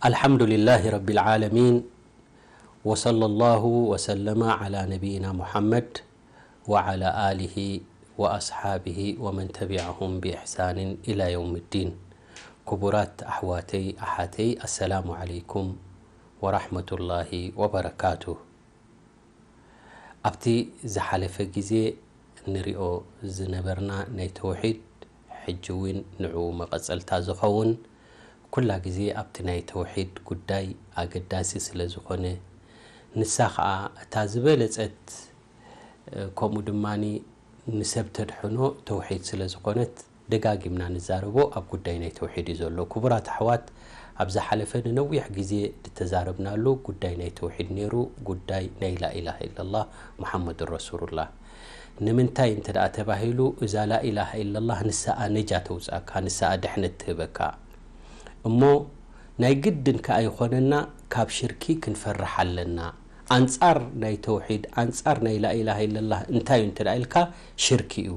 الحمد لله رب العالمين، وصلى الله وسلم على نبينا محمد وعلى آله وأصحابه ومن تبعهم بإحسان إلى يوم الدين. ክቡራት ኣሕዋተይ ኣሓተይ፣ ኣሰላሙ ዓለይኩም ወራሕመቱላሂ ወበረካቱ። ኣብቲ ዝሓለፈ ግዜ ንሪኦ ዝነበርና ናይ ተውሒድ፣ ሕጂ እውን ንዕኡ መቐጸልታ ዝኸውን፣ ኩላ ግዜ ኣብቲ ናይ ተውሒድ ጉዳይ ኣገዳሲ ስለ ዝኾነ፣ ንሳ ኸኣ እታ ዝበለጸት፣ ከምኡ ድማ ንሰብ ተድሕኖ ተውሒድ ስለ ዝኾነት፣ ደጋጊምና ንዛረቦ ኣብ ጉዳይ ናይ ተውሒድ እዩ ዘሎ። ክቡራት ኣሕዋት፣ ኣብ ዝሓለፈ ንነዊሕ ግዜ ዝተዛረብናሉ ጉዳይ ናይ ተውሒድ ነይሩ፣ ጉዳይ ናይ ላኢላሃ ኢለላህ ሙሓመዱን ረሱሉላህ። ንምንታይ እንተ ደኣ ተባሂሉ፣ እዛ ላኢላሃ ኢለላህ ንሳኣ ነጃ ተውጻካ፣ ንሳኣ ድሕነት ትህበካ። እሞ ናይ ግድን ከኣ ይኾነና፣ ካብ ሽርኪ ክንፈርሕ ኣለና። ኣንጻር ናይ ተውሒድ፣ ኣንጻር ናይ ላኢላሃ ኢለላህ እንታይ እዩ እንተ ደኣ ኢልካ፣ ሽርኪ እዩ።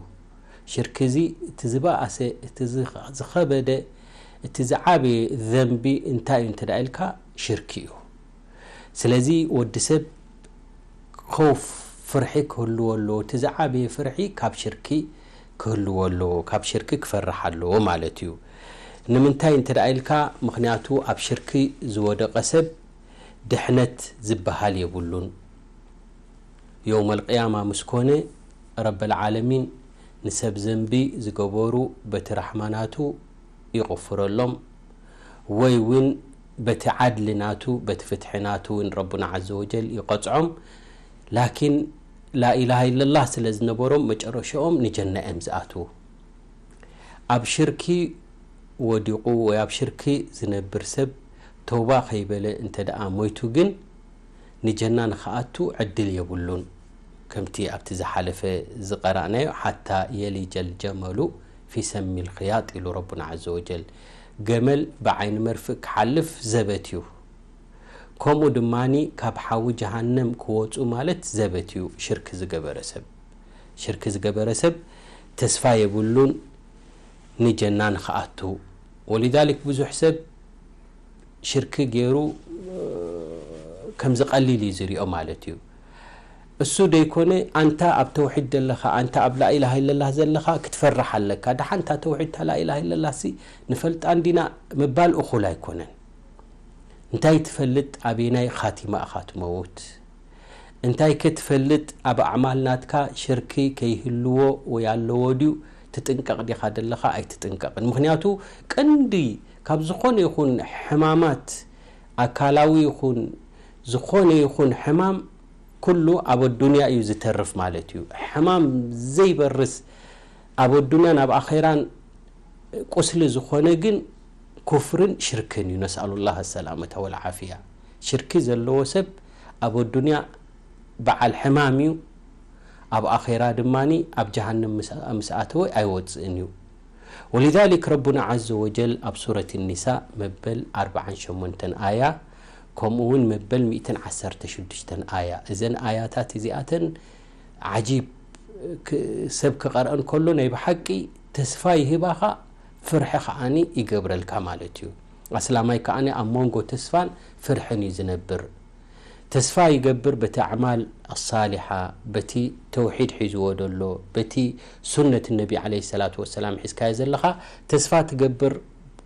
ሽርኪ እዚ እቲ ዝበኣሰ፣ እቲ ዝኸ-፣ ዝኸበደ፣ እቲ ዝዓበየ ዘንቢ እንታይ እዩ እንተ ደኣ ኢልካ፣ ሽርኪ እዩ። ስለዚ ወዲ ሰብ ኸውፍ፣ ፍርሒ ክህልዎ ኣለዎ። እቲ ዝዓበየ ፍርሒ ካብ ሽርኪ ክህልዎ ኣለዎ። ካብ ሽርኪ ክፈርሕ ኣለዎ ማለት እዩ። ንምንታይ እንተ ደኣ ኢልካ፣ ምኽንያቱ ኣብ ሽርኪ ዝወደቐ ሰብ ድሕነት ዝበሃል የብሉን። የውመል ቅያማ ምስ ኮነ፣ ረበል ዓለሚን ንሰብ ዘንቢ ዝገበሩ በቲ ራሕማ ናቱ ይቕፍረሎም፣ ወይ እውን በቲ ዓድሊ ናቱ፣ በቲ ፍትሒ ናቱ እውን ረቡና ዓዘ ወጀል ይቐጽዖም። ላኪን ላኢላሃ ኢለላህ ስለ ዝነበሮም፣ መጨረሻኦም ንጀና እዮም ዝኣትዉ። ኣብ ሽርኪ ወዲቑ ወይ ኣብ ሽርኪ ዝነብር ሰብ ተውባ ከይበለ እንተ ደኣ ሞይቱ ግን፣ ንጀና ንኽኣቱ ዕድል የብሉን። ከምቲ ኣብቲ ዝሓለፈ ዝቐራእናዮ፣ ሓታ የሊጀል ጀመሉ ፊ ሰሚል ኽያጥ ኢሉ ረቡና ዓዘ ወጀል። ገመል ብዓይኒ መርፍእ ክሓልፍ ዘበት እዩ። ከምኡ ድማኒ ካብ ሓዊ ጀሃነም ክወጹ ማለት ዘበት እዩ። ሽርክ ዝገበረ ሰብ፣ ሽርክ ዝገበረ ሰብ ተስፋ የብሉን ንጀና ንኽኣቱ። ወሊዛሊክ ብዙሕ ሰብ ሽርክ ገይሩ፣ እ፣ ከም ዝቐሊል እዩ ዝሪኦ ማለት እዩ። እሱ ደይኮነ፣ ኣንታ ኣብ ተውሒድ ዘለኻ፣ ኣንታ ኣብ ላኢላሃ ኢለላህ ዘለኻ ክትፈርሕ ኣለካ። ደሓን እታ ተውሒድ፣ እታ ላኢላሃ ኢለላህ ሲ ንፈልጣ እንዲና ምባል እኹል ኣይኮነን። እንታይ ትፈልጥ ኣበየናይ ኻቲማ ኢኻ ትመውት? እንታይ ከ ትፈልጥ ኣብ ኣዕማል ናትካ ሽርኪ ከይህልዎ ወይ ኣለዎ ድዩ? ትጥንቀቕ ዲኻ ዘለኻ? ኣይትጥንቀቕን። ምኽንያቱ ቀንዲ ካብ ዝኾነ ይኹን ሕማማት፣ ኣካላዊ ይኹን ዝኾነ ይኹን ሕማም፣ ኩሉ ኣብ ኣዱንያ እዩ ዝተርፍ ማለት እዩ። ሕማም ዘይበርስ ኣብ ኣዱንያን ኣብ ኣኼራን ቁስሊ ዝኾነ ግን ኩፍርን ሽርክን እዩ። ነስኣሉላህ ሰላመተ ወልዓፍያ። ሽርኪ ዘለዎ ሰብ ኣብ ኣዱንያ በዓል ሕማም እዩ። ኣብ ኣኼራ ድማኒ ኣብ ጀሃነም ምስ-፣ ምስ ኣተወ ኣይወጽእን እዩ። ወሊዛሊክ ረቡና ዓዘ ወጀል ኣብ ሱረት ኒሳ መበል ኣርብዓን ሸሞንተን ኣያ፣ ከምኡ እውን መበል ሚእትን ዓሰርተ ሽዱሽተን ኣያ፣ እዘን ኣያታት እዚኣተን ዓጂብ፣ ክ-፣ ሰብ ክቐርአን ከሎ ናይ ብሓቂ ተስፋ ይህባኻ፣ ፍርሒ ከዓኒ ይገብረልካ ማለት እዩ። ኣስላማይ ከዓኒ ኣብ መንጎ ተስፋን ፍርሕን እዩ ዝነብር። ተስፋ ይገብር በቲ ኣዕማል ኣሳሊሓ፣ በቲ ተውሒድ ሒዝዎ ደሎ፣ በቲ ሱነት ነቢ ዓለይሂ ሰላቱ ወሰላም ሒዝካዮ ዘለኻ ተስፋ ትገብር፣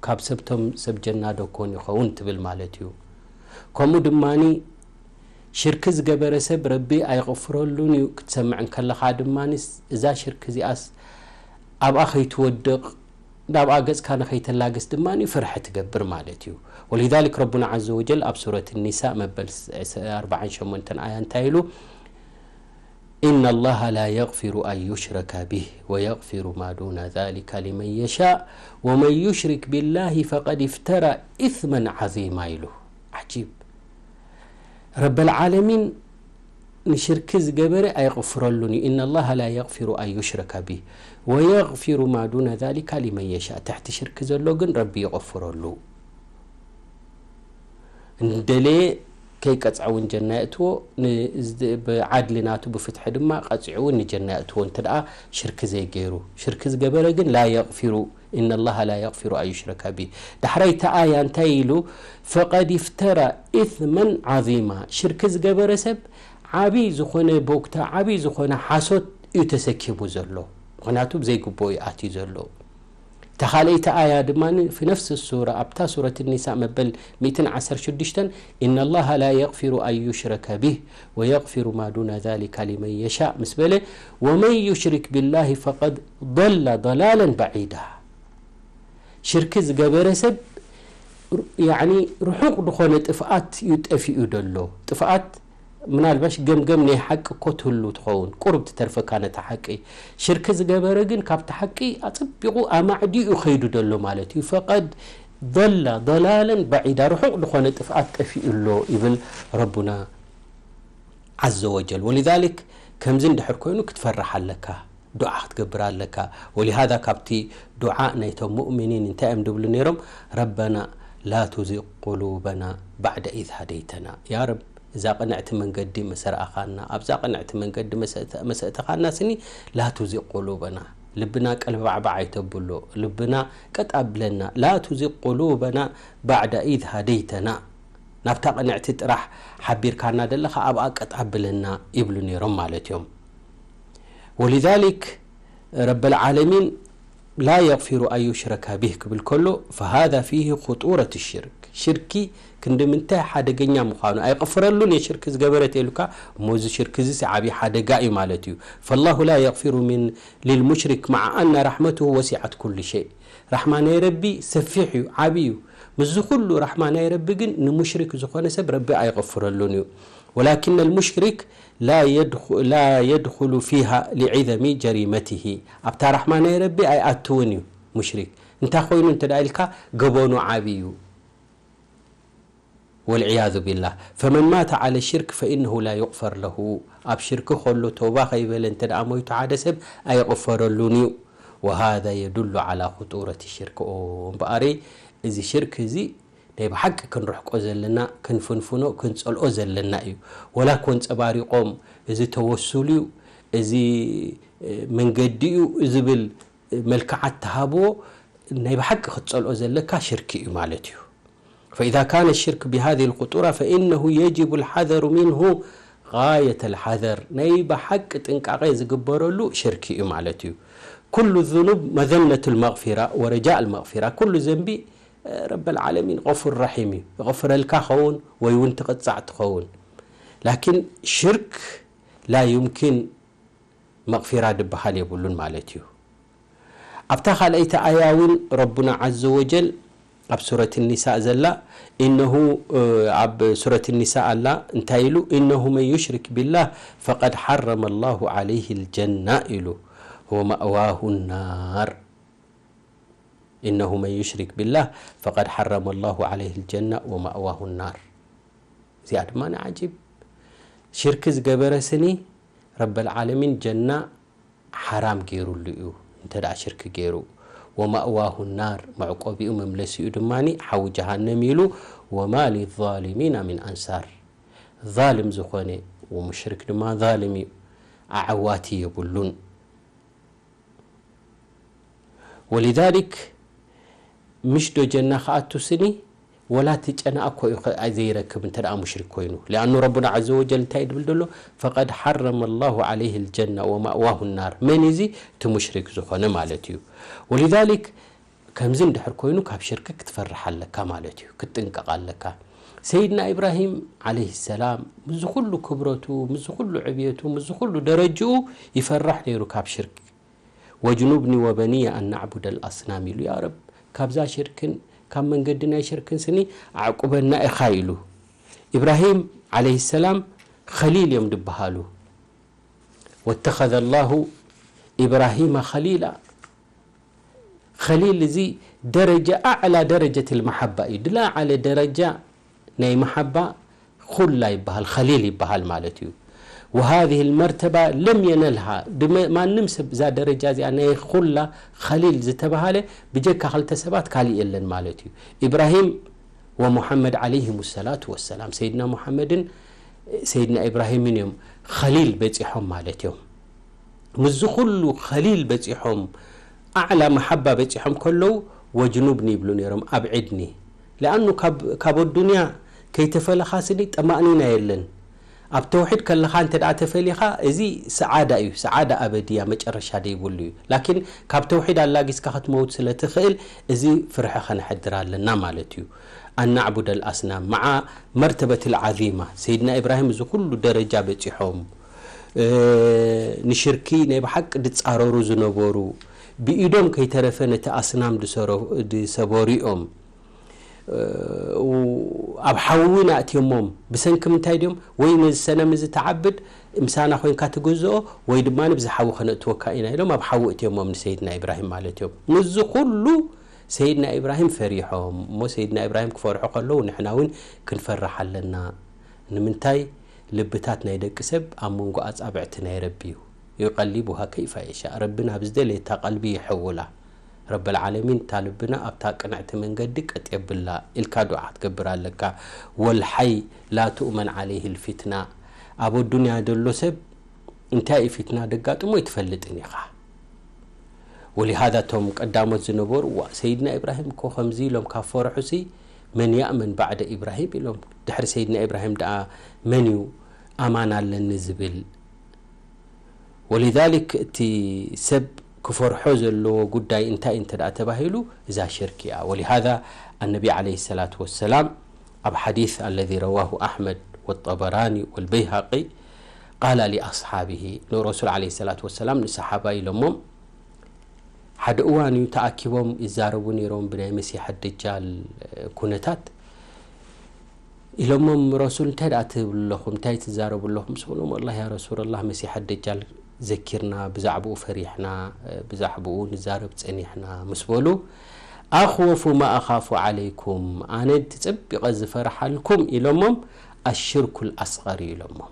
ካብ ሰብቶም ሰብ ጀና ዶ ኮን ይኸውን ትብል ማለት እዩ። ከምኡ ድማኒ ሽርኪ ዝገበረ ሰብ ረቢ ኣይቕፍረሉን እዩ ክትሰምዕ እንከለኻ ድማኒ፣ እዛ ሽርኪ እዚኣስ ኣብኣ ከይትወድቕ፣ ናብኣ ገጽካ ንኸይተላግስ ድማ ፍርሒ ትገብር ማለት እዩ። ወሊዛሊክ ረቡና ዓዘ ወጀል ኣብ ሱረት ኒሳ መበል ስ-፣ ስ-፣ ኣርብዓን ሸሞንተን ኣያ እንታይ ኢሉ? "ኢነ ላሃ ላ የግፊሩ ኣን ዩሽረከ ቢህ ወየግፊሩ ማ ዱነ ዛሊከ ሊመን የሻእ ወመን ዩሽሪክ ቢላሂ ፈቀድ ኢፍተራ ኢስመን ዓዚማ" ኢሉ። ዓጂብ። ረበል ዓለሚን ንሽርኪ ዝገበረ ኣይቕፍረሉን እዩ። "ኢነ ላሃ ላ የግፊሩ ኣን ዩሽረከ ቢህ ወየግፊሩ ማ ዱነ ዛሊካ ሊመን የሻእ" ትሕቲ ሽርኪ ዘሎ ግን ረቢ ይቕፍረሉ። እንደለየ ከይቀጽዐ እውን ጀና የእትዎ፣ ን-፣ ብዓድሊ ናቱ ብፍትሒ ድማ ቀጺዑ እውን ንጀና የእትዎ፣ እንተ ደኣ ሽርክ ዘይገይሩ። ሽርክ ዝገበረ ግን ላ የቕፊሩ፣ ኢነ ላሃ ላ የቕፊሩ ኣን ዩሽረከ ቢህ። ዳሕራይ እቲ ኣያ እንታይ ኢሉ? ፈቐድ ይፍተራ ኢስመን ዓዚማ። ሽርክ ዝገበረ ሰብ ዓብዪ ዝኾነ ቦግታ፣ ዓብዪ ዝኾነ ሓሶት እዩ ተሰኪሙ ዘሎ። ምኽንያቱ ብዘይግብኦ እዩ ኣትዩ ዘሎ። እታ ካልኣይቲ ኣያ ድማ ፊ ነፍሲ ሱራ፣ ኣብታ ሱረት ኒሳ መበል ሚእትን ዓሰርተ ሽዱሽተን፣ ኢነ ላሃ ላ የቕፊሩ ኣን ዩሽረከ ቢህ ወየቕፊሩ ማ ዱነ ዛሊከ ሊመን የሻእ ምስ በለ፣ ወመን ዩሽሪክ ቢላሂ ፈቐድ ضለ ضላለን በዒዳ። ሽርክ ዝገበረ ሰብ ሩ-፣ ያዕኒ ርሑቕ ዝኾነ ጥፍኣት እዩ ጠፊኡ ዘሎ። ጥፍኣት ምናልባሽ ገምገም ናይ ሓቂ እኮ ትህሉ ትኸውን፣ ቁሩብ ትተርፈካ ነታ ሓቂ። ሽርክ ዝገበረ ግን ካብቲ ሓቂ ኣጸቢቑ ኣማዕዲኡ ከይዱ ዘሎ ማለት እዩ። ፈቐድ ضለ ضላለን በዒዳ፣ ርሑቕ ዝኾነ ጥፍኣት ጠፊኡ ኣሎ ይብል ረቡና ዓዘ ወጀል። ወሊዛሊክ ከምዚ እንድሕር ኮይኑ ክትፈርሕ ኣለካ፣ ዱዓ ክትገብር ኣለካ። ወሊሃዛ ካብቲ ዱዓ ናይቶም ሙእሚኒን እንታይ እዮም ድብሉ ነይሮም? ረበና ላ ቱዚቅ ቁሉበና ባዕደ ኢዝ ሃደይተና። ያ ረብ፣ እዛ ቅንዕቲ መንገዲ መሰ ረኣኻና፣ ኣብዛ ቅንዕቲ መንገዲ መሰ-፣ መሰ እተኻና ስኒ፣ ላ ቱዚቅ ቁሉበና፣ ልብና ቀልባዕባዕ ኣይተብሎ፣ ልብና ቀጥ ኣብለና። ላ ቱዚቅ ቁሉበና ባዕደ ኢዝ ሃደይተና፣ ናብታ ቅንዕቲ ጥራሕ ሓቢርካና ደለኻ ኣብኣ ቀጥ ኣብለና ይብሉ ነይሮም ማለት እዮም። ወሊዛሊክ ረበል ዓለሚን ላ የቕፊሩ ኣን ዩሽረከ ቢህ ክብል ከሎ፣ ፈሃዛ ፊህ ኹጡረት ሽርክ። ሽርኪ ክንዲ ምንታይ ሓደገኛ ምዃኑ፣ ኣይቕፍረሉን እየ ሽርክ ዝገበረ ተይሉካ፣ እሞ እዚ ሽርክ እዚ ዓብዪ ሓደጋ እዩ ማለት እዩ። ፈላሁ ላ የቕፊሩ ሚን ሊልሙሽሪክ መዓ ኣነ ራሕመትሁ ወሲዐት ኩሉ ሸይ። ራሕማ ናይ ረቢ ሰፊሕ እዩ፣ ዓብዪ እዩ። ምስዚ ኩሉ ራሕማ ናይ ረቢ ግን ንሙሽሪክ ዝኾነ ሰብ ረቢ ኣይቕፍረሉን እዩ። ወላኪን ልሙሽሪክ ላ የድኹ-፣ ላ የድኹሉ ፊሃ ሊዒዘሚ ጀሪመትሂ። ኣብታ ራሕማ ናይ ረቢ ኣይኣትውን እዩ ሙሽሪክ። እንታይ ኮይኑ እንተ ደኣ ኢልካ፣ ገበኑ ዓብዪ እዩ። ወልዕያዙ ቢላህ። ፈመን ማተ ዓለ ሽርክ ፈኢነሁ ላ ዩቕፈር ለሁ። ኣብ ሽርክ ከሎ ተውባ ከይበለ እንተ ደኣ ሞይቱ ሓደ ሰብ ኣይቕፈረሉን እዩ። ወሃዛ የዱሉ ዓላ ኹጡረት ሽርክ። ኦ፣ እምበኣረይ እዚ ሽርክ እዚ ናይ ብሓቂ ክንርሕቆ ዘለና፣ ክንፍንፍኖ፣ ክንጸልኦ ዘለና እዩ። ወላ ኮንጸባሪቖም እዚ ተወሱል እዩ፣ እዚ፣ እ፣ መንገዲ እዩ ዝብል መልክዓት ተሃብዎ፣ ናይ ብሓቂ ክትጸልኦ ዘለካ ሽርክ እዩ ማለት እዩ። ፈኢዛ ካነ ሽርክ ብሃዚ ልኹጡራ ፈኢነሁ የጅቡ ልሓዘሩ ሚንሁ ጋየተ ልሓዘር። ናይ ብሓቂ ጥንቃቐ ዝግበረሉ ሽርክ እዩ ማለት እዩ። ኩሉ ዙኑብ መዘነቱ ልመቕፊራ ወረጃእ ልመቕፊራ። ኩሉ ዘንቢ ረበል ዓለሚን ገፉር ረሒም እዩ። ይቕፍረልካ ኸውን ወይ እውን ትቕጻዕ ትኸውን። ላኪን ሽርክ ላ ዩምኪን መቕፊራ ድበሃል የብሉን ማለት እዩ። ኣብታ ካልኣይቲ ኣያ እውን ረቡና ዓዘ ወጀል ኣብ ሱረት ኒሳእ ዘላ፣ ኢነሁ፣ ኣብ ሱረት ኒሳእ ኣላ፣ እንታይ ኢሉ? ኢነሁ መን ዩሽሪክ ቢላህ ፈቀድ ሓረመ ላሁ ዓለይህ ልጀና ኢሉ፣ ወማእዋሁ ናር። ኢነሁ መን ዩሽሪክ ቢላህ ፈቀድ ሓረመ ላሁ ዓለይህ ልጀና ወማእዋሁ ናር። እዚኣ ድማ ንዓጂብ። ሽርክ ዝገበረ ስኒ ረበል ዓለሚን ጀና ሓራም ገይሩሉ እዩ፣ እንተ ደኣ ሽርክ ገይሩ። ወማእዋሁ ናር፣ መዕቆቢኡ መምለሲኡ ድማ ሓዊ ጀሃነም ኢሉ። ወማ ሊዛሊሚና ሚን ኣንሳር። ዛልም ዝኾነ፣ ወሙሽሪክ ድማ ዛልም እዩ፣ ኣዕዋቲ የብሉን። ወሊዛሊክ ምሽ ዶ ጀና ክኣቱ ስኒ፣ ወላ እቲ ጨና እኮ እዩ ከ-፣ ዘይረክብ እንተ ደኣ ሙሽሪክ ኮይኑ። ሊኣኑ ረቡና ዓዘ ወጀል እንታይ ድብል ደሎ? ፈቀድ ሓረመ ላሁ ዓለይህ ልጀና ወማእዋሁ ናር። መን እዚ? እቲ ሙሽሪክ ዝኾነ ማለት እዩ። ወሊዛሊክ ከምዚ እንድሕር ኮይኑ ካብ ሽርክ ክትፈርሕ ኣለካ ማለት እዩ፣ ክትጥንቀቕ ኣለካ። ሰይድና ኢብራሂም ዓለይህ ሰላም ምስዚ ኩሉ ክብረቱ፣ ምስዚ ኩሉ ዕብየቱ፣ ምስዚ ኩሉ ደረጅኡ ይፈርሕ ነይሩ ካብ ሽርክ። ወጅኑብኒ ወበኒየ ኣን ናዕቡደል ኣስናም ኢሉ፣ ያ ረብ፣ ካብዛ ሽርክን ካብ መንገዲ ናይ ሽርክን ስኒ ኣዕቁበና ኢኻ ኢሉ። ኢብራሂም ዓለይሂ ሰላም ኸሊል እዮም ድበሃሉ። ወተኸዘ ላሁ ኢብራሂመ ኸሊላ። ኸሊል እዚ ደረጃ፣ ኣዕላ ደረጀት ልመሓባ እዩ። ድላዓለ ደረጃ ናይ መሓባ ኹላ ይበሃል፣ ኸሊል ይበሃል ማለት እዩ። ወሃዚህ ልመርተባ ለም የነልሃ፣ ድመ-፣ ማንም ሰብ እዛ ደረጃ እዚኣ ናይ ኹላ ኸሊል ዝተባሃለ ብጀካ ክልተ ሰባት ካሊእ የለን ማለት እዩ። ኢብራሂም ወሙሓመድ ዓለይሂም ሰላቱ ወሰላም፣ ሰይድና ሙሓመድን ሰይድና ኢብራሂምን እዮም ኸሊል በፂሖም ማለት እዮም። ምስዚ ኩሉ ኸሊል በፂሖም፣ ኣዕላ መሓባ በፂሖም ከለዉ፣ ወጅኑብኒ ይብሉ ነይሮም፣ ኣብዕድኒ። ለኣኑ ካብ ኣዱንያ ከይተፈለኻ ስኒ ጠማእኒና የለን። ኣብ ተውሒድ ከለኻ እንተ ደኣ ተፈሊኻ፣ እዚ ሰዓዳ እዩ፣ ሰዓዳ ኣበድያ፣ መጨረሻ ደይብሉ እዩ። ላኪን ካብ ተውሒድ ኣላጊስካ ክትመውት ስለ ትኽእል፣ እዚ ፍርሒ ከነሕድር ኣለና ማለት እዩ። ኣናዕቡደል ኣስናም መዓ መርተበትል ዓዚማ፣ ሰይድና ኢብራሂም እዚ ኩሉ ደረጃ በፂሖም፣ እ፣ ንሽርኪ ናይ ብሓቂ ድፃረሩ ዝነበሩ፣ ብኢዶም ከይተረፈ ነቲ ኣስናም ድሰረ-፣ ድሰበሩ እዮም። እ፣ ኣብ ሓዊ ናእትዮሞም። ብሰንኪ ምንታይ ድዮም? ወይ ነዚ ሰነም እዚ ተዓብድ፣ ምሳና ኮይንካ ትግዝኦ፣ ወይ ድማ ብዚ ሓዊ ከነእትወካ ኢና ኢሎም ኣብ ሓዊ እትዮሞም ንሰይድና ኢብራሂም ማለት እዮም። ምስዚ ኩሉ ሰይድና ኢብራሂም ፈሪሖም። እሞ ሰይድና ኢብራሂም ክፈርሑ ከለዉ ንሕና እውን ክንፈርሕ ኣለና። ንምንታይ? ልብታት ናይ ደቂ ሰብ ኣብ መንጎ ኣጻብዕቲ ናይ ረቢ እዩ። ዩቀሊቡሃ ከይፋ የሻእ። ረቢ ናብ ዝደለየታ ቀልቢ ይሕውላ። ረበል ዓለሚን እታ ልብና ኣብታ ቅንዕቲ መንገዲ ቀጥ የብላ ኢልካ ዱዓ ክትገብር ኣለካ። ወልሓይ ላ ትእመን ዓለይህ ልፊትና። ኣብ ኣዱንያ ዘሎ ሰብ እንታይ እዩ ፊትና ደጋጥሞ ኣይትፈልጥን ኢኻ። ወሊሃዛ እቶም ቀዳሞት ዝነበሩ፣ ዋ፣ ሰይድና ኢብራሂም እኮ ከምዚ ኢሎም ካብ ፈርሑሲ፣ መን ያእመን ባዕደ ኢብራሂም ኢሎም። ድሕሪ ሰይድና ኢብራሂም ደኣ መን እዩ ኣማን ኣለኒ ዝብል? ወሊዛሊክ እቲ ሰብ ክፈርሖ ዘለዎ ጉዳይ እንታይ እንተ ደኣ ተባሂሉ፣ እዛ ሽርክ እያ። ወሊሃዛ ኣነቢ ዓለይሂ ሰላቱ ወሰላም ኣብ ሓዲስ ኣለዚ ረዋሁ ኣሕመድ ወጠበራኒ ወልበይሃቂ ቃላ ሊኣስሓቢሂ፣ ንረሱል ዓለይሂ ሰላቱ ወሰላም ንሰሓባ ኢሎሞም፣ ሓደ እዋን እዩ ተኣኪቦም ይዛረቡ ነይሮም ብናይ መሲሕ ደጃል ኩነታት። ኢሎሞም፣ ረሱል እንታይ ደኣ ትብሉ ኣለኹም? እንታይ ትዛረቡ ኣለኹም? ስብሎም፣ ወላሂ ያ ረሱላላህ፣ መሲሕ ደጃል ዘኪርና፣ ብዛዕባኡ ፈሪሕና፣ ብዛዕባኡ ንዛረብ ጸኒሕና ምስ በሉ፣ ኣኽወፉ ማ ኣኻፉ ዓለይኩም፣ ኣነ እቲ ጸቢቐ ዝፈርሓልኩም ኢሎሞም፣ ኣሽርኩል ኣስቐር ኢሎሞም።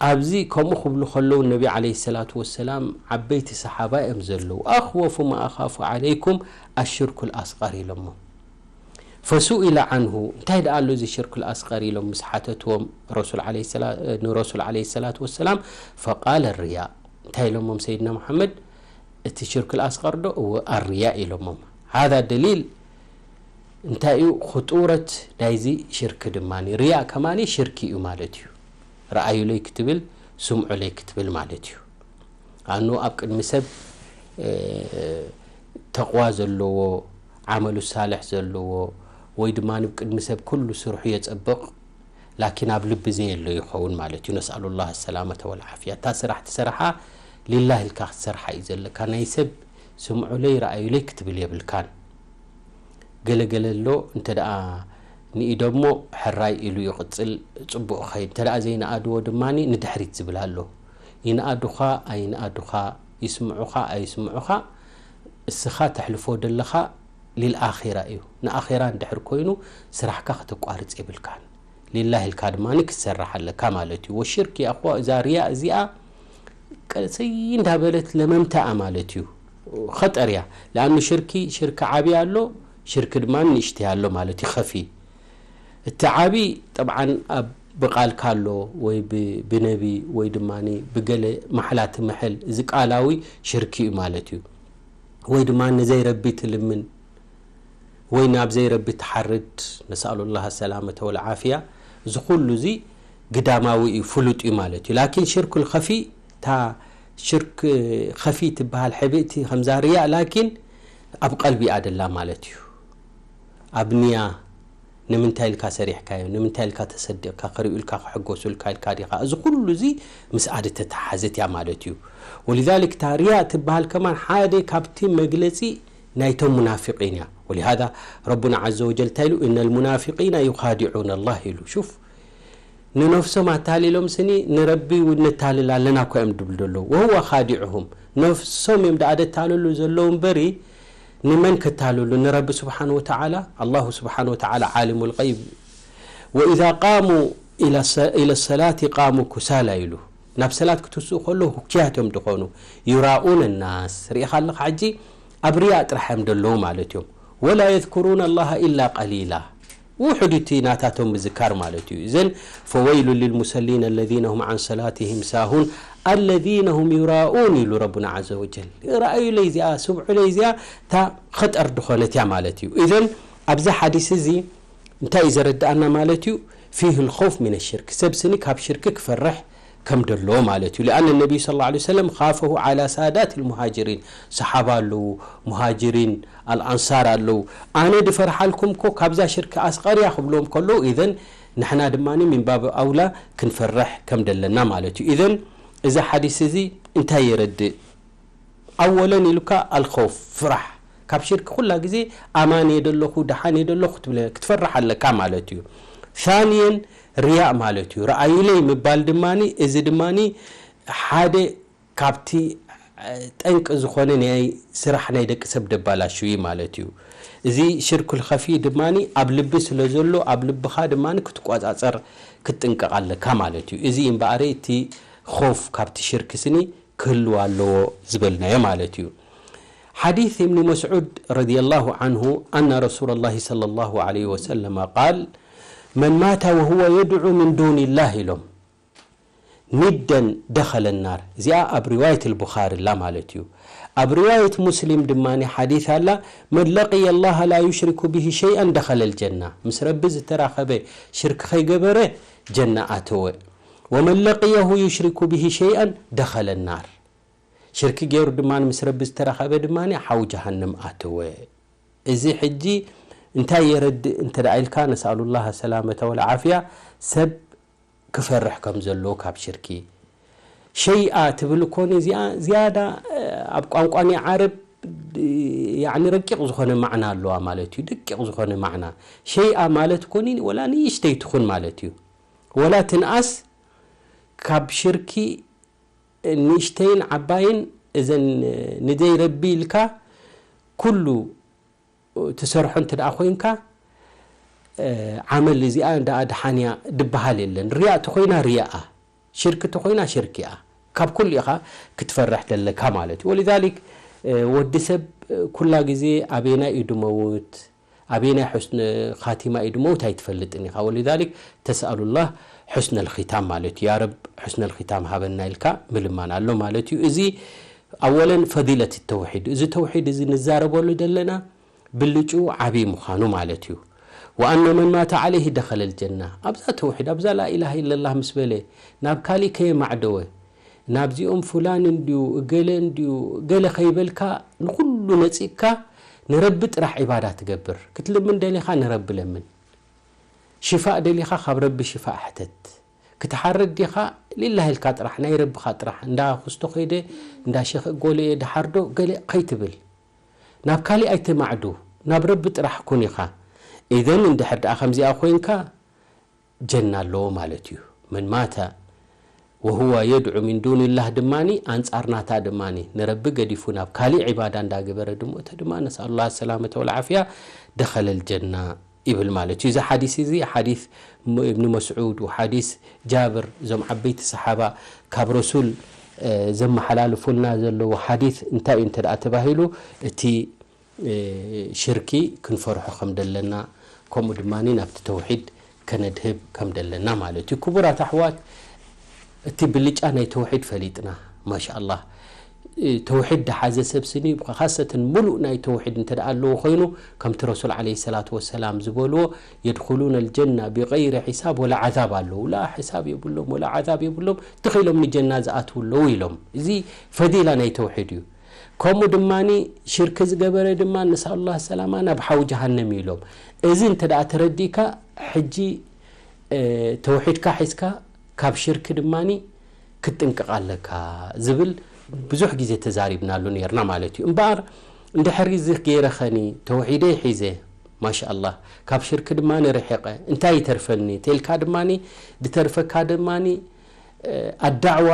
ኣብዚ ከምኡ ክብሉ ከለዉ ነቢ ዓለይሂ ሰላቱ ወሰላም ዓበይቲ ሰሓባ እዮም ዘለዉ። ኣኽወፉ ማ ኣኻፉ ዓለይኩም ኣሽርኩል ኣስቐር ኢሎሞ። ፈሱኢለ ዓንሁ፣ እንታይ ደኣ ኣሎ እዚ ሽርኩል ኣስቐር ኢሎም ምስ ሓተትዎም ረሱል ዓለይሂ ሰላ-፣ ንረሱል ዓለይሂ ሰላቱ ወሰላም፣ ፈቃለ ርያ። እንታይ ኢሎሞም ሰይድና መሓመድ? እቲ ሽርክ ኣስቀር ዶ? እወ፣ ኣርያ ኢሎሞም። ሃዛ ደሊል እንታይ እዩ? ክጡረት ናይዚ ሽርክ ድማ፣ ርያ ከማኒ ሽርክ እዩ ማለት እዩ። ረኣዩለይ ክትብል፣ ስምዑለይ ክትብል ማለት እዩ። ኣኑ ኣብ ቅድሚ ሰብ፣ እ፣ ተቕዋ ዘለዎ፣ ዓመሉ ሳልሕ ዘለዎ፣ ወይ ድማ ኣብ ቅድሚ ሰብ ኩሉ ስርሑ የጸብቕ፣ ላኪን ኣብ ልቢ ዘየሎ ይኸውን ማለት እዩ። ነስኣሉላህ ሰላመተ ወልዓፍያ። እታ ስራሕ ትሰርሓ ሊላህ ኢልካ ክትሰርሓ እዩ ዘለካ። ናይ ሰብ ስምዑለይ ረኣዩለይ ክትብል የብልካን። ገለገለ ኣሎ እንተ ደኣ ንኢዶ እሞ ሕራይ ኢሉ ይቕጽል፣ ጽቡቕ ኸይድ። እንተ ደኣ ዘይነኣድዎ ድማ ንድሕሪት ዝብል ኣሎ። ይንኣዱኻ ኣይንኣዱኻ፣ ይስምዑኻ ኣይስምዑኻ፣ እስኻ ተሕልፎ ደለኻ ሊልኣኺራ እዩ። ንኣኺራ እንድሕር ኮይኑ ስራሕካ ከተቋርጽ የብልካን። ሊላህ ኢልካ ድማ ክትሰርሕ ኣለካ ማለት እዩ። ወሽርክ፣ ያ እኽዋ፣ እዛ ርያ እዚኣ ቀሰይ እንዳበለት ለመምታኣ ማለት እዩ። ኸጠር እያ። ለኣኑ ሽርኪ፣ ሽርክ ዓቢ ኣሎ፣ ሽርክ ድማ ንእሽተይ ኣሎ ማለት እዩ፣ ኸፊ። እቲ ዓቢ ጠብዓን ኣብ ብቓልካ ኣሎ፣ ወይ ብ-፣ ብነቢ፣ ወይ ድማ ብገለ ማሕላ ትምሕል፣ እዚ ቃላዊ ሽርኪ እዩ ማለት እዩ። ወይ ድማ ንዘይረቢ ትልምን፣ ወይ ናብ ዘይረቢ ትሓርድ፣ ነስኣሉላህ ሰላመተ ወልዓፍያ። እዚ ኩሉ እዚ ግዳማዊ እዩ፣ ፍሉጥ እዩ ማለት እዩ። ላኪን ሽርኩል ኸፊ፣ እታ ሽርክ ኸፊ ትበሃል ሕብእቲ ከምዛ ርያ፣ ላኪን ኣብ ቀልቢ እያ ደላ ማለት እዩ። ኣብ ንያ፣ ንምንታይ ኢልካ ሰሪሕካዮ? ንምንታይ ኢልካ ተሰዲቕካ? ክርእዩልካ፣ ክሕጎሱልካ ኢልካ ዲኻ? እዚ ኩሉ እዚ ምስኣ ዝተተሓዘት እያ ማለት እዩ። ወሊዛሊክ እታ ርያ ትበሃል ከማን ሓደ ካብቲ መግለጺ ናይቶም ሙናፊቂን እያ። ወሊሃዛ ረቡና ዓዘ ወጀል እንታይ ኢሉ? "ኢነል ሙናፊቂና ዩኻዲዑነ ላህ" ኢሉ። ሹፍ፣ ንነፍሶም ኣታሊሎም ስኒ ንረቢ እውን ነታልል ኣለና እኮ እዮም ድብሉ ዘለዉ። ወሁወ ኻዲዑሁም፣ ነፍሶም እዮም ደኣ ደታልሉ ዘለዉ እምበሪ፣ ንመን ክታልሉ? ንረቢ ስብሓን ወተዓላ። ኣላሁ ስብሓን ወተዓላ ዓሊሙል ገይብ። ወኢዛ ቃሙ ኢለ ሰ-፣ ኢለ ሰላቲ ቃሙ ኩሳላ ኢሉ። ናብ ሰላት ክትስኡ ከለዉ ህኩያት እዮም ዝኾኑ። ዩራኡነ ናስ። ርኢኻ ኣለኻ ሕጂ? ኣብ ርያእ ጥራሕ እዮም ደለዉ ማለት እዮም። ولا يذكرون الله إلا قليلا ውሑድ እቲ ናታቶም ምዝካር ማለት እዩ። እዘን فويل للمصلين الذين هم عن صلاتهم ساهون الذين هم يراءون ኢሉ ረቡና عز وجل። ረኣዩለይ እዚኣ፣ ስምዑለይ እዚኣ፣ እታ ኸጠር ድኾነት እያ ማለት እዩ። እዘን ኣብዚ ሓዲስ እዚ እንታይ እዩ ዘረድኣና ማለት እዩ? فيه الخوف من الشرك ሰብ ስኒ ካብ ሽርክ ክፈርሕ ከም ደሎ ማለት እዩ። لأن النبي صلى الله عليه وسلم خافه على سادات المهاجرين ሰሓባ ኣለዉ፣ ሙሃጅሪን ኣልኣንሳር ኣለዉ። ኣነ ድፈርሓልኩም እኮ ካብዛ ሽርክ ኣስቐርያ ክብሎም ከለዉ ኢዘን ንሕና ድማ من باب أولى ክንፈርሕ ከም ደለና ማለት እዩ። ኢዘን እዚ ሓዲስ እዚ እንታይ የረድእ? ኣወለን ኢሉካ ኣልኸውፍ ፍራሕ ካብ ሽርክ ኩላ ግዜ ኣማን እየ ደለኹ ደሓን እየ ደለኹ ክትብል ክትፈርሕ ኣለካ ማለት እዩ። ثانيا ርያእ ማለት እዩ። ረኣዩለይ ምባል ድማ እዚ ድማ ሓደ ካብቲ ጠንቂ ዝኾነ ናይ ስራሕ ናይ ደቂ ሰብ ደባላሹ እዩ ማለት እዩ። እዚ ሽርኩል ኸፊ ድማ ኣብ ልቢ ስለ ዘሎ ኣብ ልብኻ ድማ ክትቆጻጸር ክትጥንቀቕ ኣለካ ማለት እዩ። እዚ እምበኣረ እቲ ኾፍ ካብቲ ሽርክ ስኒ ክህልው ኣለዎ ዝበልናዮ ማለት እዩ። ሓዲስ እብኒ መስዑድ ረዲየላሁ ዓንሁ ኣና ረሱለላሂ ሰለላሁ ዓለይሂ ወሰለመ ቃል መን ማተ ወሁወ የድዑ ምን ዱኒላህ ኢሎም ኒደን ደኸለ ናር። እዚኣ ኣብ ሪዋየት ልቡኻሪ ላ ማለት እዩ። ኣብ ሪዋየት ሙስሊም ድማ ሓዲስ ኣላ መን ለቅየ ላሃ ላ ዩሽሪኩ ብሂ ሸይኣን ደኸለ ልጀና። ምስ ረቢ ዝተራኸበ ሽርክ ከይገበረ ጀና ኣተወ። ወመን ለቅየሁ ዩሽሪኩ ብሂ ሸይኣን ደኸለ ናር። ሽርኪ ገይሩ ድማ ምስ ረቢ ዝተራኸበ ድማ ሓው ጀሃንም ኣተወ። እዚ ሕጂ እንታይ የረድእ እንተ ደኣ ኢልካ ነስኣሉላህ ሰላመተ ወልዓፍያ ሰብ ክፈርሕ ከም ዘለዎ ካብ ሽርኪ ሸይኣ ትብል እኮ እዚኣ ዝያዳ ኣብ ቋንቋ ናይ ዓረብ ያኒ ረቂቕ ዝኾነ ማዕና ኣለዋ ማለት እዩ። ደቂቕ ዝኾነ ማዕና ሸይኣ ማለት እኮ ወላ ንእሽተይ ትኹን ማለት እዩ። ወላ ትንኣስ ካብ ሽርኪ ንእሽተይን ዓባይን እዘን ንዘይ ረቢ ኢልካ ኩሉ ትሰርሖ እንተ ደኣ ኮይንካ ዓመል እዚኣ ደኣ ደሓን እያ ድበሃል የለን። ርያ ተኾይና ርያኣ፣ ሽርክ ተኾይና ሽርክ እያ። ካብ ኩሉ ኢኻ ክትፈርሕ ደለካ ማለት እዩ። ወሊዛሊክ ወዲ ሰብ ኩላ ግዜ ኣበየናይ እዩ ድመውት ኣበየናይ ሑስን ኻቲማ እዩ ድመውት ኣይትፈልጥን ኢኻ። ወሊዛሊክ ተስኣሉላህ ሑስነል ኺታም ማለት እዩ። ያ ረብ ሑስነል ኺታም ሃበና ኢልካ ምልማን ኣሎ ማለት እዩ። እዚ ኣወለን ፈዲለት ተውሒድ፣ እዚ ተውሒድ እዚ ንዛረበሉ ዘለና ብልጭኡ ዓብዪ ምዃኑ ማለት እዩ። ወኣነ መን ማተ ዓለይህ ደኸለል ጀና። ኣብዛ ተውሒድ ኣብዛ ላኢላሃ ኢለላህ ምስ በለ ናብ ካሊእ ከየማዕደወ ናብዚኦም ፉላን እንድዩ እገለ እንድዩ ገለ ከይበልካ ንኹሉ ነጺግካ ንረቢ ጥራሕ ዒባዳ ትገብር። ክትልምን ደሊኻ ንረቢ ለምን። ሽፋእ ደሊኻ ካብ ረቢ ሽፋእ ሕተት። ክትሓርድ ዲኻ ሊላህ ኢልካ ጥራሕ ናይ ረብኻ ጥራሕ እንዳ ኩስቶ ከይደ እንዳ ሸኽ እጎለ እየ ድሓርዶ ገለ ከይትብል። ናብ ካሊእ ኣይተማዕዱ፣ ናብ ረቢ ጥራሕ ኩን ኢኻ። ኢዘን እንድሕር ደኣ ከምዚኣ ኮይንካ ጀና ኣለዎ ማለት እዩ። መን ማተ ወሁወ የድዑ ሚን ዱኒላህ ድማ ኣንጻር ናታ ድማ ንረቢ ገዲፉ ናብ ካሊእ ዒባዳ እንዳገበረ ድሞ እተ ድማ ነስኣሉላህ ሰላመተ ወልዓፍያ ደኸለል ጀና ይብል ማለት እዩ። እዚ ሓዲስ እዚ ሓዲስ እብኒ መስዑድ ወሓዲስ ጃብር እዞም ዓበይቲ ሰሓባ ካብ ረሱል ዘመሓላልፉልና ዘለዉ ሓዲስ እንታይ እዩ እንተ ደኣ ተባሂሉ እቲ ሽርኪ ክንፈርሖ ከም ደለና ከምኡ ድማ ናብቲ ተውሒድ ከነድህብ ከም ደለና ማለት እዩ። ክቡራት ኣሕዋት እቲ ብልጫ ናይ ተውሒድ ፈሊጥና ማሻኣላህ ተውሒድ ድሓዘ ሰብ ስኒ ካሰተን ሙሉእ ናይ ተውሒድ እንተ ደኣ ኣለዎ ኮይኑ ከምቲ ረሱል ዓለይሂ ሰላቱ ወሰላም ዝበልዎ የድኹሉነ ልጀና ብገይሪ ሒሳብ ወላ ዓዛብ ኣለዉ። ላ ሒሳብ የብሎም ወላ ዓዛብ የብሎም ትኺሎም ንጀና ዝኣትዉ ኣለዉ ኢሎም። እዚ ፈዲላ ናይ ተውሒድ እዩ። ከምኡ ድማ ሽርክ ዝገበረ ድማ ነስኣሉላህ ሰላማ ናብ ሓዊ ጀሃነም ኢሎም። እዚ እንተ ደኣ ተረዲእካ ሕጂ ተውሒድካ ሒዝካ ካብ ሽርክ ድማ ክትጥንቅቕ ኣለካ ዝብል ብዙሕ ግዜ ተዛሪብናሉ ነርና ማለት እዩ። እምበኣር እንድሕሪ እዚ ገይረ ኸኒ ተውሒደይ ሒዘ ማሻኣላህ ካብ ሽርክ ድማ ርሒቐ እንታይ ይተርፈኒ ተልካ ድማ ድተርፈካ ድማ ኣዳዕዋ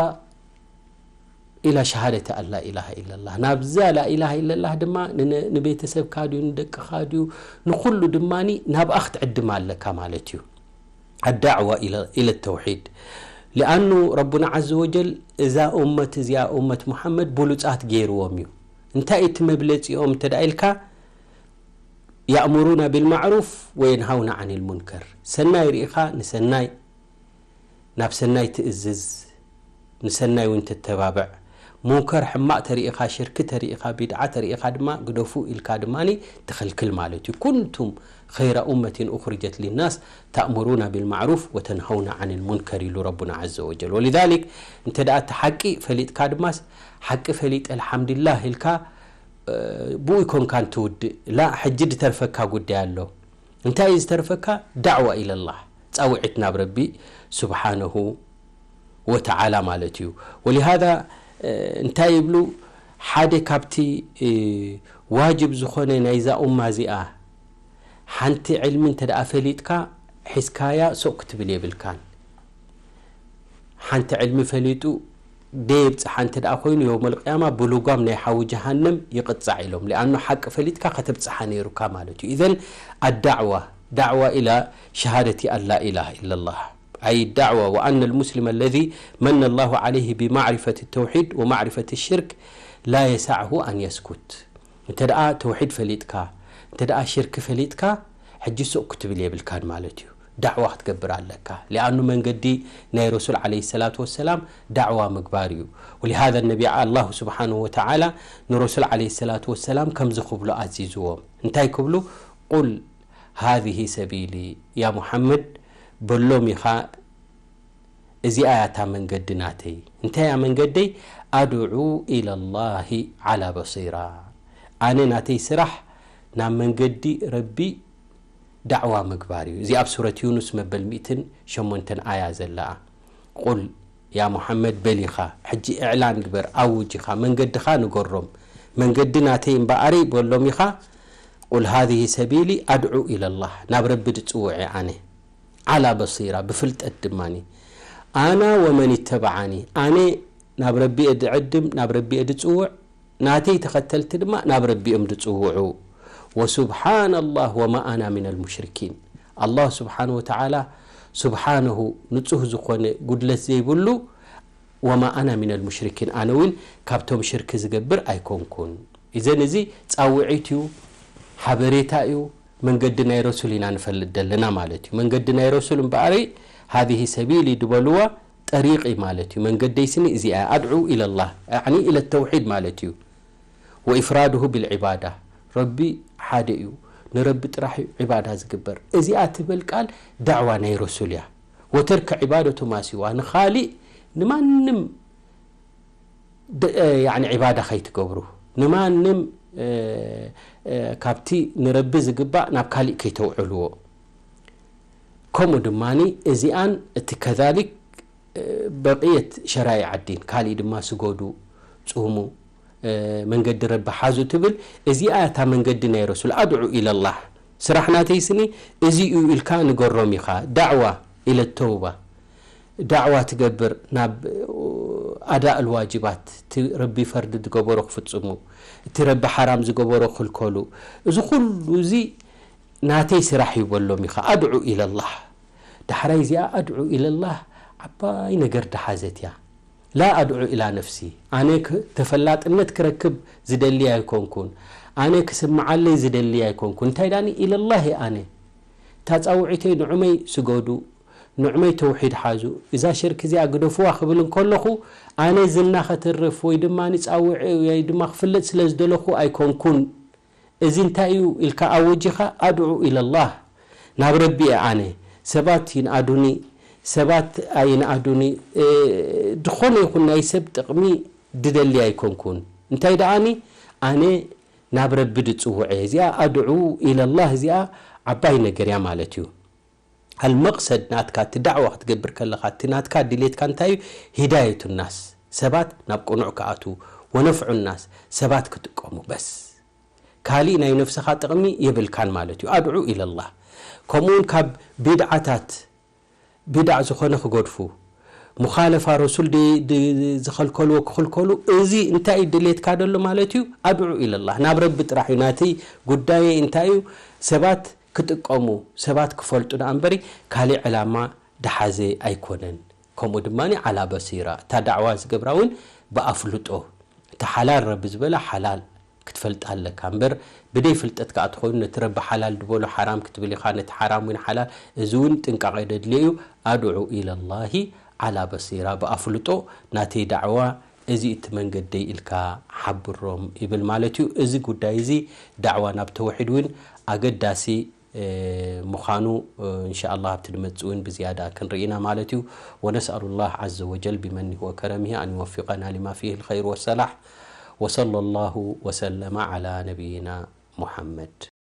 ኢላ ሸሃደተ ኣን ላኢላሃ ኢለላህ ናብዛ ላኢላሃ ኢለላህ ድማ ንቤተሰብካ ድዩ ንደቅኻ ድዩ ንኹሉ ድማ ናብኣ ክትዕድም ኣለካ ማለት እዩ። ኣዳዕዋ ኢለ ተውሒድ ሊኣኑ ረቡና ዓዘ ወጀል እዛ ኡመት እዚኣ ኡመት ሙሓመድ ብሉፃት ገይርዎም እዩ። እንታይ እቲ መብለፂኦም እንተ ኢልካ يأمرون بالمعروف وينهون عن المنكر ሰናይ ርኢኻ ንሰናይ ናብ ሰናይ ትእዝዝ ንሰናይ እውን ትተባብዕ ሙንከር ሕማቕ ተሪኢኻ ሽርክ ተሪኢኻ ቢድዓ ተሪኢኻ ድማ ግደፉ ኢልካ ድማ ትኽልክል ማለት እዩ كنتم خير أمة أخرجت للناس تأمرون بالمعروف وتنهون عن المنكر ኢሉ ربنا عز وجل ولذلك እንተ ደኣ እቲ ሓቂ ፈሊጥካ ድማስ ሓቂ ፈሊጠ الحمد لله ኢልካ ብኡ ይኮንካን ትውድእ ላ ሕጂ ዝተርፈካ ጉዳይ ኣሎ እንታይ እዩ ዝተርፈካ دعوة إلى الله ፃውዒት ናብ ረቢ سبحانه وتعالى ማለት እዩ ولهذا እንታይ ይብሉ ሓደ ካብቲ ዋጅብ ዝኾነ ናይዛ ኡማ እዚኣ ሓንቲ ዕልሚ እንተ ደኣ ፈሊጥካ ሒዝካያ ሱቕ ክትብል የብልካን ሓንቲ ዕልሚ ፈሊጡ ደየብፅሓ እንተ ደኣ ኮይኑ የውመል ቅያማ ብልጓም ናይ ሓዊ ጀሃነም ይቕፃዕ ኢሎም ሊኣኑ ሓቂ ፈሊጥካ ከተብፅሓ ነይሩካ ማለት እዩ إذن الدعوة دعوة إلى شهادة أن لا إله إلا الله أي الدعوة وأن المسلم الذي من الله عليه بمعرفة التوحيد ومعرفة الشرك لا يسعه أن يسكت እንተ ደኣ ተውሒድ ፈሊጥካ እንተ ደኣ ሽርክ ፈሊጥካ ሕጂ ሱቕ ክትብል የብልካን ማለት እዩ ዳዕዋ ክትገብር ኣለካ ሊኣኑ መንገዲ ናይ ረሱል ዓለይሂ ሰላቱ ወሰላም ዳዕዋ ምግባር እዩ ولهذا النبي الله سبحانه وتعالى ንረሱል ዓለይሂ ሰላቱ ወሰላም ከምዚ ክብሉ ኣዚዝዎም እንታይ ክብሉ قل هذه سبيلي يا محمد በሎም ኢኻ እዚኣ እያ እታ መንገዲ ናተይ እንታይ እያ መንገደይ أدعو إلى الله على بصيرة ኣነ ናተይ ስራሕ ናብ መንገዲ ረቢ ዳዕዋ ምግባር እዩ እዚ ኣብ ሱረት ዩኑስ መበል ሚእትን ሸሞንተን ኣያ ዘለኣ ቁል ያ ሙሓመድ በል ኢኻ ሕጂ እዕላን ግበር ኣውጅ ኢኻ መንገድኻ ንገሮም መንገዲ ናተይ እምበኣረይ በሎም ኢኻ ቁል ሃዚህ ሰቢሊ ኣድዑ ኢለላህ ናብ ረቢ ድጽውዕ እየ ኣነ ዓላ በሲራ ብፍልጠት ድማ ኣና ወመን ይተበዓኒ ኣነ ናብ ረቢ እየ ድዕድም ናብ ረቢ እየ ድጽውዕ ናተይ ተኸተልቲ ድማ ናብ ረቢኦም ድጽውዑ ወሱብሓናላህ ወማ ኣና ሚነል ሙሽሪኪን ኣላህ ስብሓን ወተዓላ ስብሓንሁ ንጹህ ዝኾነ ጉድለት ዘይብሉ ወማ ኣና ሚነል ሙሽሪኪን ኣነ እውን ካብቶም ሽርኪ ዝገብር ኣይኮንኩን ኢዘን እዚ ጻውዒት እዩ ሓበሬታ እዩ መንገዲ ናይ ረሱል ኢና ንፈልጥ ዘለና ማለት እዩ መንገዲ ናይ ረሱል እምበኣረይ ሃዚህ ሰቢሊ ድበልዋ ጠሪቂ ማለት እዩ መንገደይ ስኒ እዚኣ ኣድዑ ኢለላህ ያዕኒ ኢለ ተውሒድ ማለት እዩ ወኢፍራድሁ ቢልዒባዳ ረቢ ሓደ እዩ ንረቢ ጥራሕ እዩ ዒባዳ ዝግበር እዚኣ ትብል ቃል ዳዕዋ ናይ ረሱል እያ ወተርክ ዒባደቱ ማሲዋ ንኻሊእ ንማንም ዒባዳ ከይትገብሩ ንማንም ካብቲ ንረቢ ዝግባእ ናብ ካሊእ ከይተውዕልዎ ከምኡ ድማ እዚኣን እቲ ከዛሊክ በቅየት ሸራይዓ ዲን ካሊእ ድማ ስገዱ ፁሙ መንገዲ ረቢ ሓዙ ትብል እዚኣ እታ መንገዲ ናይ ረሱል ኣድዑ ኢለላህ ስራሕ ናተይ ስኒ እዚ እዩ ኢልካ ንገሮም ኢኻ ዳዕዋ ኢለ ተውባ ዳዕዋ ትገብር ናብ ኣዳእ ልዋጅባት እቲ ረቢ ፈርዲ ዝገበሮ ክፍፅሙ እቲ ረቢ ሓራም ዝገበሮ ክልከሉ እዚ ኩሉ እዚ ናተይ ስራሕ እዩ በሎም ኢኻ ኣድዑ ኢለላህ ዳሕራይ እዚኣ ኣድዑ ኢለላህ ዓባይ ነገር ድሓዘት እያ ላ ኣድዑ ኢላ ነፍሲ ኣነ ተፈላጥነት ክረክብ ዝደሊ ኣይኮንኩን ኣነ ክስምዓለይ ዝደሊ ኣይኮንኩን እንታይ ዳኒ ኢለላህ እየ ኣነ እታ ፃውዒተይ ንዑመይ ስገዱ ንዑመይ ተውሒድ ሓዙ እዛ ሽርክ እዚኣ ግደፍዋ ክብል እንከለኹ ኣነ ዝና ከተርፍ ወይ ድማ ንፃውዒ ወይ ድማ ክፍለጥ ስለ ዝደለኹ ኣይኮንኩን እዚ እንታይ እዩ ኢልካ ኣወጂኻ ኣድዑ ኢለላህ ናብ ረቢ እየ ኣነ ሰባት ይንኣዱኒ ሰባት ኣይንኣዱኒ ዝኾነ ይኹን ናይ ሰብ ጥቕሚ ድደሊ ኣይኮንኩን እንታይ ደኣኒ ኣነ ናብ ረቢ ድፅውዕ እየ እዚኣ ኣድዑ ኢለላህ እዚኣ ዓባይ ነገር እያ ማለት እዩ ኣልመቕሰድ ናትካ እቲ ዳዕዋ ክትገብር ከለኻ እቲ ናትካ ድሌትካ እንታይ እዩ ሂዳየቱ ናስ ሰባት ናብ ቅኑዕ ክኣትዉ ወነፍዑ ናስ ሰባት ክጥቀሙ በስ ካሊእ ናይ ነፍስኻ ጥቕሚ የብልካን ማለት እዩ ኣድዑ ኢለላህ ከምኡውን ካብ ቢድዓታት ቢድዓ ዝኾነ ክገድፉ ሙኻለፋ ረሱል ዝኸልከልዎ ክኽልከሉ እዚ እንታይ እዩ ድሌትካ ደሎ ማለት እዩ ኣድዑ ኢለላህ ናብ ረቢ ጥራሕ እዩ ናተይ ጉዳየ እንታይ እዩ ሰባት ክጥቀሙ ሰባት ክፈልጡ ደኣ እምበሪ ካሊእ ዕላማ ድሓዘ ኣይኮነን ከምኡ ድማ ዓላ በሲራ እታ ዳዕዋ ዝገብራ እውን ብኣፍልጦ እቲ ሓላል ረቢ ዝበላ ሓላል ክትፈልጥ ኣለካ እምበር፣ ብደይ ፍልጠት ከኣ ተኾይኑ ነቲ ረቢ ሓላል ድበሎ ሓራም ክትብል ኢኻ። ነቲ ሓራም እውን ሓላል፣ እዚ እውን ጥንቃቐ ደድልዮ እዩ። ኣድዑ ኢለላሂ ዓላ በሲራ፣ ብኣፍልጦ ናተይ ዳዕዋ እዚ እቲ መንገደይ ኢልካ ሓብሮም ይብል ማለት እዩ። እዚ ጉዳይ እዚ ዳዕዋ ናብ ተውሒድ እውን ኣገዳሲ ምዃኑ እንሻ ኣላህ ኣብቲ ድመጽእ እውን ብዝያዳ ክንርኢ ኢና ማለት እዩ። ونسأل الله عز وجل بمنه وكرمه أن يوفقنا لما فيه الخير والصلاح. وصلى الله وسلم على نبينا محمد.